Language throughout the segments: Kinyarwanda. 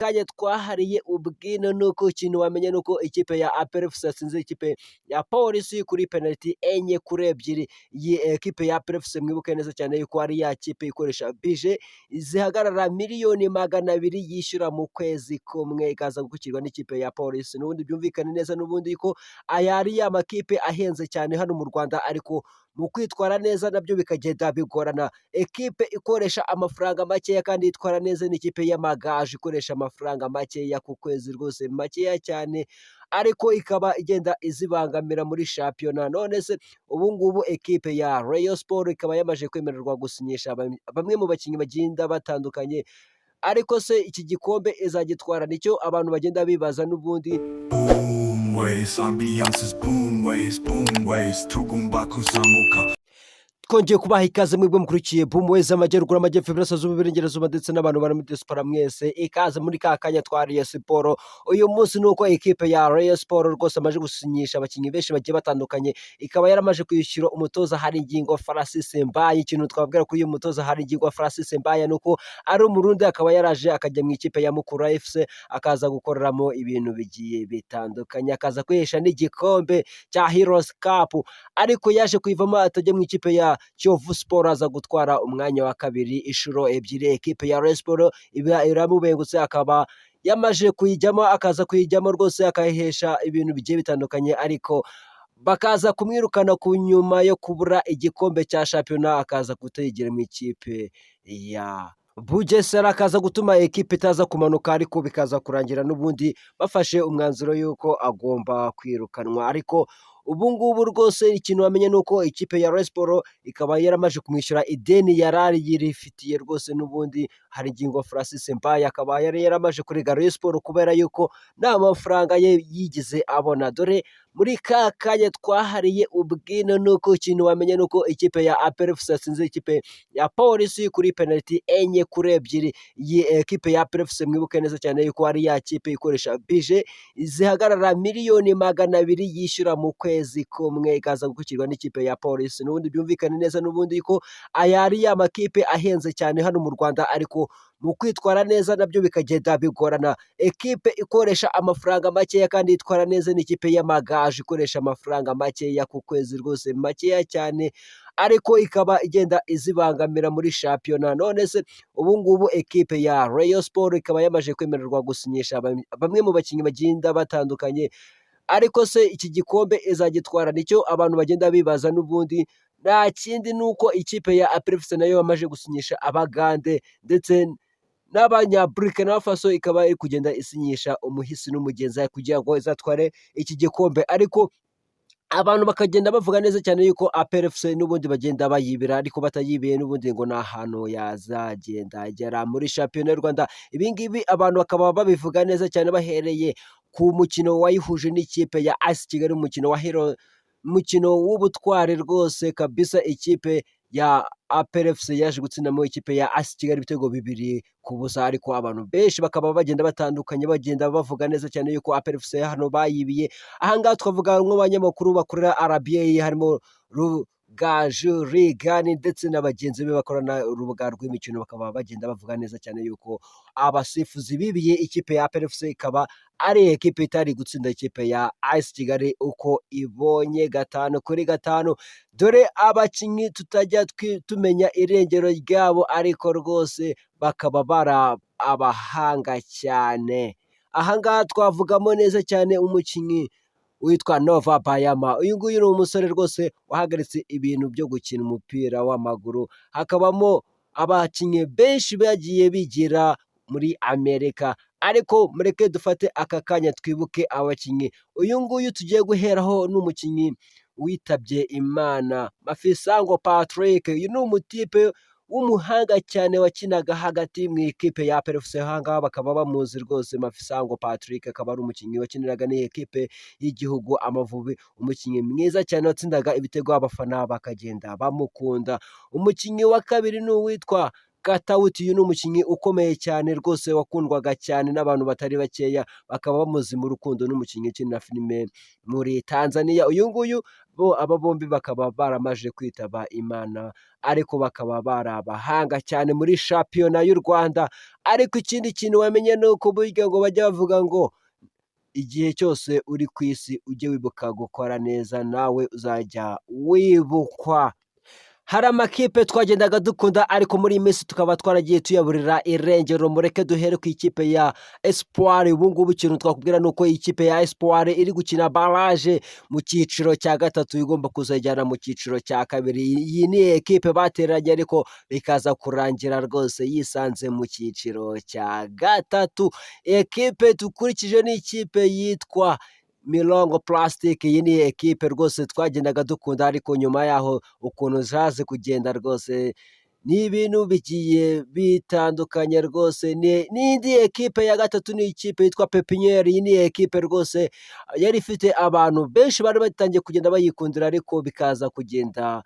Kanya twahariye ubwino, nuko ikintu wamenya nuko ikipe ya APR FC yatsinze ikipe ya Polisi kuri penaliti 4-2. Iyi ekipe ya APR FC, mwibuke neza cyane yuko ari ya kipe ikoresha budget zihagarara miliyoni 200 yishyura mu kwezi kumwe, ikaza gukirwa n'ikipe ya Polisi. N'ubundi byumvikane neza n'ubundi ko aya ari ya makipe ahenze cyane hano mu Rwanda, ariko mu kwitwara neza nabyo bikagenda bigorana. Ekipe ikoresha amafaranga makeya kandi yitwara neza ni ikipe y'Amagaju, ikoresha amafaranga makeya ku kwezi, rwose makeya cyane, ariko ikaba igenda izibangamira muri shampiyona. None se ubu ngubu ekipe ya Rayon Sport ikaba yamaze kwemererwa gusinyisha bamwe mu bakinnyi bagenda batandukanye, ariko se iki gikombe izagitwara? Nicyo abantu bagenda bibaza n'ubundi. Boom ways, ambiance boom ways, boom ways, tugomba kuzamuka. Twongeye kubaha ikaze mwebwe mukurikiye Boom Ways, amajyaruguru, amajyepfo, iburasirazuba, iburengerazuba, ndetse n'abantu bari muri diaspora mwese. Ikaze muri ka kanya twariye siporo. Uyu munsi ni uko ekipe ya Rayon Sport rwose amaze gusinyisha abakinnyi benshi bagiye batandukanye, ikaba yaramaze kwishyura umutoza Haringingo Francis Mbaye. Ikintu twabwira kuri uyu mutoza Haringingo Francis Mbaye ni uko ari Umurundi, akaba yaraje akajya mu ikipe ya Mukura FC, akaza gukoreramo ibintu bigiye bitandukanye, akaza kwihesha n'igikombe cya Heroes Cup, ariko yaje kuyivamo atajya mu ikipe ya Kiyovu Sport, aza gutwara umwanya wa kabiri inshuro ebyiri. Ekipe ya Rayon Sport iba iramubengutse, akaba yamaze kuyijyamo, akaza kuyijyamo rwose akayihesha ibintu bigiye bitandukanye, ariko bakaza kumwirukana ku nyuma yo kubura igikombe cya shampiyona, akaza kutayigira mu ikipe ya Bugesera, akaza gutuma ekipe itaza kumanuka, ariko bikaza kurangira n'ubundi bafashe umwanzuro y'uko agomba kwirukanwa. Ariko ubu ngubu rwose ikintu wamenya ni uko ikipe ya Rayon Sport ikaba yaramaze kumwishyura ideni yari yirifitiye rwose. N'ubundi Haringingo Francis Mbaye akaba yari yaramaze kurega Rayon Sport kubera yuko nta mafaranga ye yigeze abona. Dore muri ka kanya twahariye ubwino, nuko ikintu wamenya ni uko ikipe ya APR FC yatsinze ikipe ya Polisi kuri penaliti 4-2. Iyi ekipe ya APR FC, mwibuke neza cyane yuko ari ya kipe ikoresha budget zihagarara miliyoni 200 yishyura mu kwezi kumwe, ikaza gukirwa n'ikipe ya Polisi. N'ubundi byumvikane neza n'ubundi ko aya ari ya makipe ahenze cyane hano mu Rwanda, ariko mu kwitwara neza nabyo bikagenda bigorana. Ekipe ikoresha amafaranga makeya kandi yitwara neza ni ikipe y'Amagaju, ikoresha amafaranga makeya ku kwezi, rwose makeya cyane, ariko ikaba igenda izibangamira muri shampiyona. None se ubu ngubu ekipe ya Rayon Sport ikaba yamaze kwemererwa gusinyisha bamwe mu bakinnyi bagenda batandukanye, ariko se iki gikombe izagitwara? Nicyo abantu bagenda bibaza n'ubundi. Nta kindi ni uko ikipe ya APR FC nayo yamaze gusinyisha Abagande ndetse n'Abanyaburikina Faso, ikaba iri kugenda isinyisha umuhisi n'umugenzi kugira ngo izatware iki gikombe, ariko abantu bakagenda bavuga neza cyane yuko APR FC n'ubundi bagenda bayibira, ariko batayibiye n'ubundi ngo ni ahantu yazagenda igera muri shampiyona y'u Rwanda. Ibi ngibi abantu bakaba babivuga neza cyane bahereye ku mukino wayihuje n'ikipe ya AS Kigali, umukino wa Hero, umukino w'ubutwari rwose kabisa. Ikipe ya APR FC yaje gutsindamo ikipe ya AS Kigali ibitego 2-0, ariko abantu benshi bakaba bagenda batandukanye bagenda bavuga neza cyane yuko APR FC hano bayibiye. Ahangaha twavuga nk'abanyamakuru bakorera RBA, harimo Rugaju Rigani ndetse na bagenzi be bakorana urubuga rw'imikino, bakaba bagenda bavuga neza cyane yuko abasifuzi bibiye ikipe ya APR FC, ikaba ari ekipe itari gutsinda ikipe ya AS Kigali uko ibonye 5-5. Dore abakinnyi tutajya tumenya irengero ryabo, ariko rwose bakaba bari abahanga cyane. Ahangaha twavugamo neza cyane umukinnyi witwa Nova Bayama. Uyu nguyu ni umusore rwose wahagaritse ibintu byo gukina umupira w'amaguru. Hakabamo abakinnyi benshi bagiye bigira muri Amerika, ariko mureke dufate aka kanya twibuke abakinnyi. Uyu nguyu tugiye guheraho ni umukinnyi witabye Imana, Mafisango Patrick. Uyu ni umutipe w'umuhanga cyane wakinaga hagati mu ikipe ya APR FC. Aha ngaha bakaba bamuzi rwose. Mafisango Patrick akaba ari umukinnyi wakiniraga n'iyi ekipe y'igihugu Amavubi, umukinnyi mwiza cyane watsindaga ibitego, abafana bakagenda bamukunda. Umukinnyi wa kabiri ni uwitwa Katauti. Uyu ni umukinnyi ukomeye cyane rwose wakundwaga cyane n'abantu batari bakeya, bakaba bamuzi mu rukundo n'umukinnyi ukina filime muri Tanzania. Uyu nguyu bo aba bombi bakaba baramaze kwitaba Imana, ariko bakaba bari abahanga cyane muri shampiyona y'u Rwanda. Ariko ikindi kintu wamenye ni uko burya ngo bajya bavuga ngo igihe cyose uri ku isi ujye wibuka gukora neza, nawe uzajya wibukwa. Hari amakipe twagendaga dukunda, ariko muri iyi minsi tukaba twaragiye tuyaburira irengero. Mureke duhere ku ikipe ya Espoir. Ubu ngubu ikintu twakubwira ni uko ikipe ya Espoir iri gukina barrage mu cyiciro cya gatatu, igomba kuzajyana mu cyiciro cya kabiri. Iyi ni ekipe bateranye, ariko bikaza kurangira rwose yisanze mu cyiciro cya gatatu. Ekipe dukurikije ni ikipe yitwa Mirongo Plastic. Iyi ni ekipe rwose twagendaga dukunda, ariko nyuma yaho ukuntu zaje kugenda rwose ni ibintu bigiye bitandukanye rwose. N'indi ekipe ya gatatu ni ikipe yitwa Pepiniere. Iyi ni ekipe rwose yari ifite abantu benshi bari batangiye kugenda bayikundira, ariko bikaza kugenda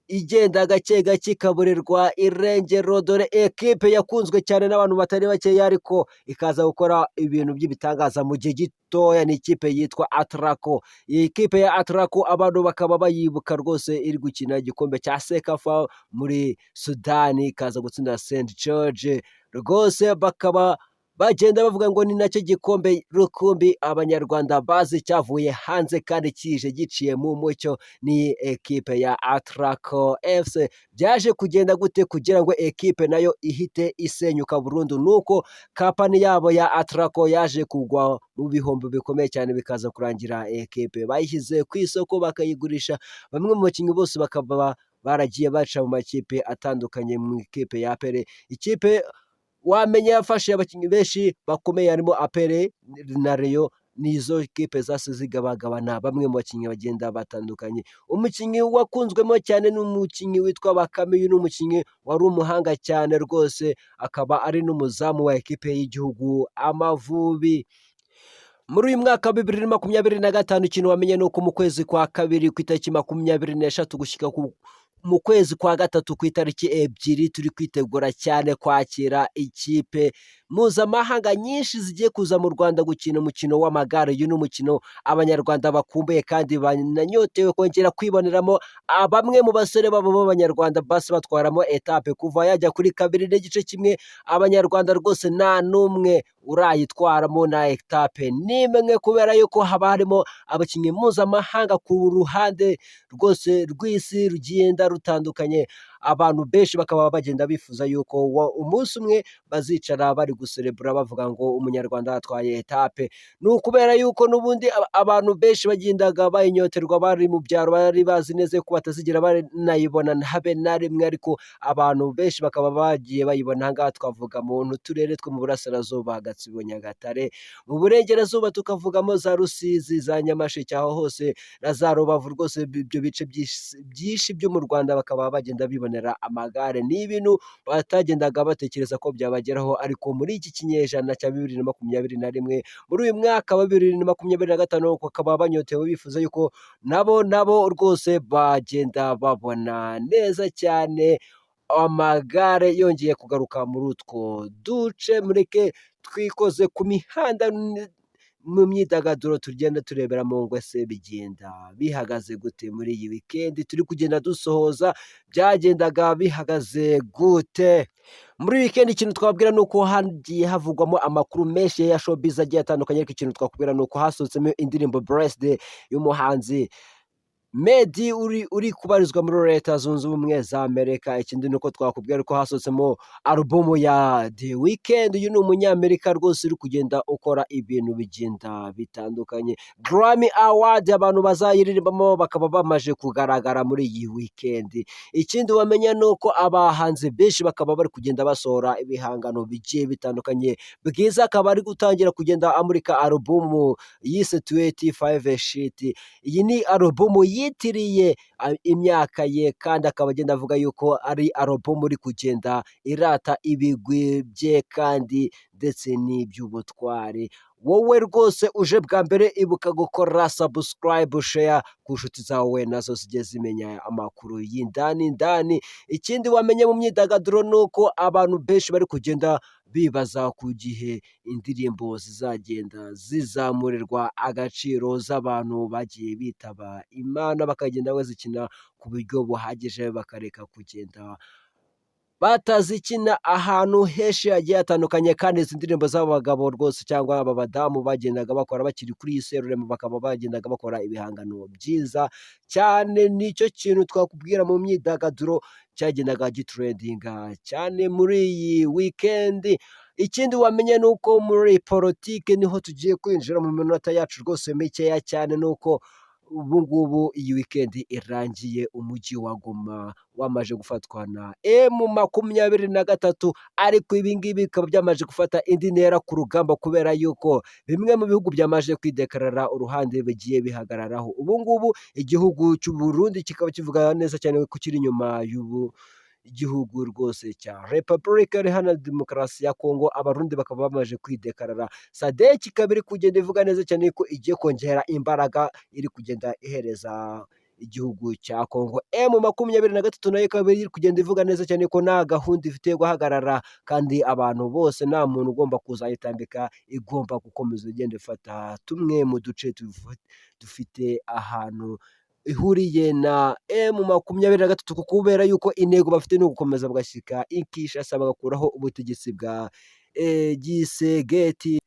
igenda gake gake ikaburirwa irengero. Dore ekipe yakunzwe cyane n'abantu batari bakeya, ariko ikaza gukora ibintu by'ibitangaza mu gihe gitoya, ni ikipe yitwa Atraco. Iyi kipe ya Atraco abantu bakaba bayibuka rwose iri gukina igikombe cya CECAFA muri Sudani, ikaza gutsinda St George. Rwose bakaba bagenda bavuga ngo ni nacyo gikombe rukumbi Abanyarwanda bazi cyavuye hanze kandi kije giciye mu mucyo, ni ekipe ya Atraco FC. Byaje kugenda gute kugira ngo ekipe nayo ihite isenyuka burundu? Nuko company yabo ya Atraco yaje kugwa mu bihombo bikomeye cyane, bikaza kurangira ekipe bayishyize ku isoko bakayigurisha. Bamwe mu bakinnyi bose bakaba baragiye baca mu makipe atandukanye mu ikipe ya APR. Ikipe wamenya yafashe abakinnyi benshi bakomeye harimo APR na Rayon, nizo kipe zase zigabagabana bamwe mu bakinnyi bagenda batandukanye. Umukinnyi wakunzwemo cyane ni umukinnyi witwa Bakame. Uyu ni umukinnyi wari umuhanga cyane rwose, akaba ari n'umuzamu wa ekipe y'igihugu Amavubi. Muri uyu mwaka wa 2025, ikintu wamenye ni uko mu kwezi kwa kabiri ku itariki 23 gushyika mu kwezi kwa gatatu ku itariki 2, turi kwitegura cyane kwakira ikipe mpuzamahanga nyinshi zigiye kuza mu Rwanda gukina umukino w'amagare. Uyu ni umukino Abanyarwanda bakumbuye kandi bananyotewe kongera kwiboneramo bamwe mu basore babo b'Abanyarwanda basi batwaramo étape. Kuva yajya kuri 2.1, Abanyarwanda rwose nta n'umwe urayitwaramo na étape n'imwe, kubera yuko haba harimo abakinnyi mpuzamahanga ku ruhande rwose rw'isi rugenda rutandukanye. Abantu benshi bakaba bagenda bifuza yuko umunsi umwe bazicara bari guserebura bavuga ngo Umunyarwanda atwaye étape. Ni ukubera yuko n'ubundi abantu benshi bagendaga bayinyoterwa bari mu byaro, bari bazi neza ko batazigera banayibona habe na rimwe, ariko abantu benshi bakaba bagiye bayibona. Aha ngaha twavuga mu turere two mu burasirazuba, Gatsibo, Nyagatare, mu burengerazuba tukavugamo za Rusizi, za Nyamasheke, aho hose na za Rubavu. Rwose ibyo bice byinshi byo mu Rwanda bakaba bagenda bibonera amagare. Ni ibintu batagendaga batekereza ko byabageraho, ariko muri iki kinyejana cya 2021, muri uyu mwaka wa 2025, bakaba banyotewe bifuza yuko nabo rwose bagenda babona neza cyane amagare yongeye kugaruka muri utwo duce. Mureke twikoze ku mihanda mu myidagaduro, tugenda turebera mu ngo se bigenda bihagaze gute muri iyi wikendi turi kugenda dusohoza, byagendaga bihagaze gute muri wikendi? Ikintu twabwira ni uko hagiye havugwamo amakuru menshi ya showbiz agiye atandukanye, ariko ikintu twakubwira ni uko hasohotsemo indirimbo Blessed y'umuhanzi Meddy uri kubarizwa muri Leta Zunze Ubumwe za Amerika. Ikindi ni uko twakubwira ko hasohotsemo alubumu ya The Weeknd. Uyu ni Umunyamerika rwose uri kugenda ukora ibintu bigenda bitandukanye. Grammy Award, abantu bazayiririmbamo bakaba bamaze kugaragara muri iyi weekend. Ikindi wamenya ni uko abahanzi benshi bakaba bari kugenda basohora ibihangano bigiye bitandukanye. Bwiza akaba ari gutangira kugenda amurika alubumu yise 25 Shit. Iyi ni alubumu yitiriye imyaka ye, kandi akaba agenda avuga yuko ari alubumu iri kugenda irata ibigwi bye kandi ndetse n'amateka ye. ndetse n'iby'ubutwari. Wowe rwose uje bwa mbere, ibuka gukora subscribe, share ku nshuti zawe, nazo zijye zimenya amakuru y'indani ndani. Ikindi wamenye mu myidagaduro ni uko abantu benshi bari kugenda bibaza ku gihe indirimbo zizagenda zizamurirwa agaciro z'abantu bagiye bitaba Imana, bakagenda bazikina ku buryo buhagije, bakareka kugenda batazikina ahantu henshi hagiye hatandukanye. Kandi izi ndirimbo z'aba bagabo rwose cyangwa aba badamu bagendaga bakora bakiri kuri iyi serurema, bakaba bagendaga bakora ibihangano byiza cyane. Nicyo kintu twakubwira mu myidagaduro cyagendaga gitrendinga cyane muri iyi weekend. Ikindi wamenye ni uko muri politike, niho tugiye kwinjira mu minota yacu rwose mikeya cyane, ni uko ubu ngubu iyi weekend irangiye umujyi wa Goma wamaze gufatwa na M23. Ariko ibi ngibi bikaba byamaze gufata indi ntera ku rugamba, kubera yuko bimwe mu bihugu byamaze kwidekarara uruhande bigiye bihagararaho. Ubu ngubu igihugu cy'u Burundi kikaba kivuga neza cyane ko kiri inyuma y'ubu igihugu rwose cya Repubulika Iharanira Demokarasi ya Kongo. Abarundi bakaba bamaze kwidekarara. SADC ikaba iri kugenda ivuga neza cyane ko igiye kongera imbaraga iri kugenda ihereza igihugu cya Kongo. M23 nayo ikaba iri kugenda ivuga neza cyane ko nta gahunda ifite yo guhagarara, kandi abantu bose nta muntu ugomba kuzayitambika, igomba gukomeza igenda ifata tumwe mu duce dufite ahantu ihuriye na M23, kubera yuko intego bafite ni ugukomeza bagashyika i Kinshasa, bagakuraho ubutegetsi bwa Tshisekedi.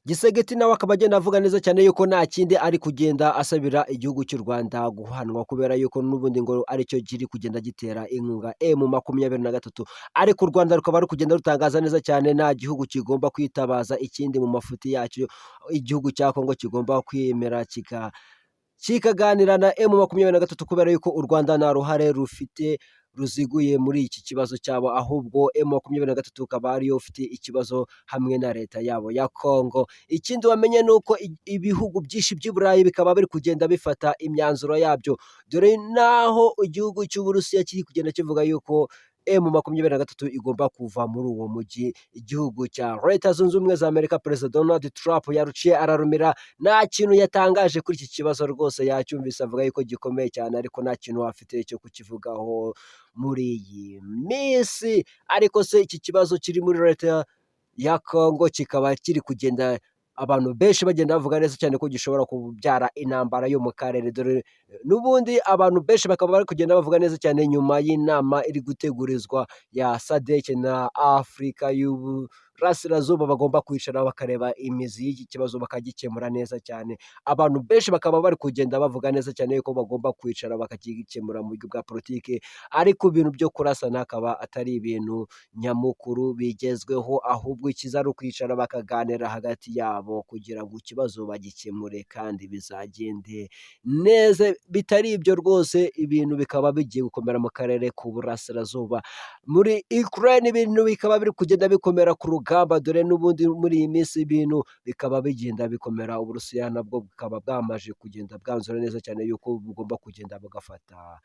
Tshisekedi nawe akaba agenda avuga neza cyane yuko nta kindi ari kugenda asabira igihugu cy'u Rwanda guhanwa, kubera yuko n'ubundi ngo aricyo kiri kugenda gitera inkunga M23. Ariko u Rwanda rukaba ruri kugenda rutangaza neza cyane nta gihugu kigomba kwitabaza ikindi mu mafuti yacyo. Igihugu cya Kongo kigomba kwemera kikaganira na M23, kubera yuko u Rwanda nta ruhare rufite ruziguye muri iki kibazo cyabo, ahubwo M23 ikaba ariyo ufite ikibazo hamwe na leta yabo ya Kongo. Ikindi wamenye ni uko ibihugu byinshi by'i Burayi bikaba biri kugenda bifata imyanzuro yabyo, dore naho igihugu cy'Uburusiya kiri kugenda kivuga yuko M23 igomba kuva muri uwo mujyi. Igihugu cya Leta Zunze Ubumwe za Amerika, Perezida Donald Trump yaruciye ararumira, nta kintu yatangaje kuri iki kibazo rwose. Yacyumvise, avuga yuko gikomeye cyane, ariko nta kintu afite cyo kukivugaho muri iyi minsi. Ariko se iki kibazo kiri muri leta ya Kongo kikaba kiri kugenda abantu benshi bagenda bavuga neza cyane ko gishobora kubyara intambara yo mu karere, dore n'ubundi abantu benshi bakaba bari kugenda bavuga neza cyane nyuma y'inama iri gutegurizwa ya SADC na Afurika y'Uburasirazuba, bagomba kwicara bakareba imizi y'iki kibazo, bakagikemura neza cyane. Abantu benshi bakaba bari kugenda bavuga neza cyane yuko bagomba kwicara bakagikemura mu buryo bwa politiki, ariko ibintu byo kurasana akaba atari ibintu nyamukuru bigezweho, ahubwo ikiza ari ukwicara bakaganira hagati yabo kugira ngo ikibazo bagikemure kandi bizagende neza. Bitari ibyo rwose, ibintu bikaba bigiye gukomera mu karere k'Uburasirazuba. Muri Ukraine ibintu bikaba biri kugenda bikomera ku rugamba, dore n'ubundi muri iyi minsi ibintu bikaba bigenda bikomera. Uburusiya nabwo bukaba bwamaze kugenda bwanzura neza cyane yuko bugomba kugenda bugafata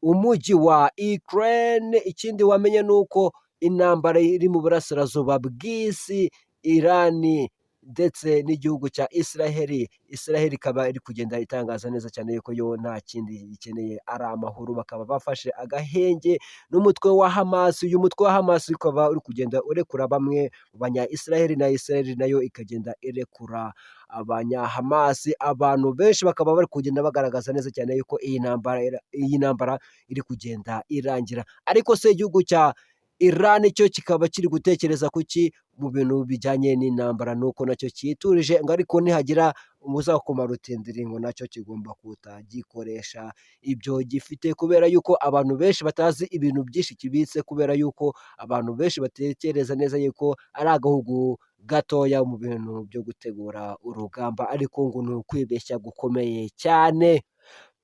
umujyi wa Ukraine. Ikindi wamenye ni uko intambara iri mu burasirazuba bw'isi, Irani ndetse n'igihugu cya Israheli, Israheli ikaba iri kugenda itangaza neza cyane yuko yo nta kindi ikeneye ari amahoro, bakaba bafashe agahenge n'umutwe wa Hamas. Uyu mutwe wa Hamas ukaba uri kugenda urekura bamwe mu banya Israheli, na Israheli nayo ikagenda irekura abanya Hamas. Abantu benshi bakaba bari kugenda bagaragaza neza cyane yuko iyi ntambara iri kugenda irangira. Ariko se igihugu cya Iran cyo kikaba kiri gutekereza kuki mu bintu bijyanye n'intambara? Nuko nacyo cyiturije ngo ariko nihagira umuzakoma rutenderi, ngo nacyo kigomba kutagikoresha ibyo gifite, kubera yuko abantu benshi batazi ibintu byinshi kibitse, kubera yuko abantu benshi batekereza neza yuko ari agahugu gatoya mu bintu byo gutegura urugamba, ariko ngo ni ukwibeshya gukomeye cyane.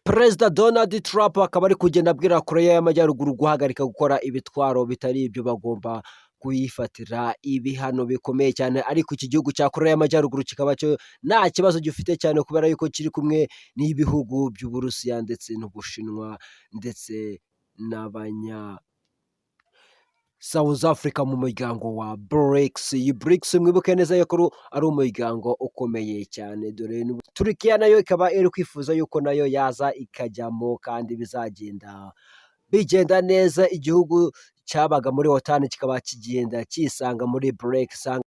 Perezida Donald Trump akaba ari kugenda abwira Koreya y'Amajyaruguru guhagarika gukora ibitwaro, bitari ibyo bagomba kuyifatira ibihano bikomeye cyane. Ariko iki gihugu cya Koreya y'Amajyaruguru kikaba cyo nta kibazo gifite cyane, kubera yuko kiri kumwe n'ibihugu by'Uburusiya ndetse n'Ubushinwa ndetse n'abanya South Africa mu muryango wa BRICS. Iyi BRICS, mwibuke neza yuko ari umuryango ukomeye cyane. Dore Turikiya nayo ikaba iri kwifuza yuko nayo yaza ikajyamo, kandi bizagenda bigenda neza. Igihugu cyabaga muri OTAN kikaba kigenda kisanga muri BRICS.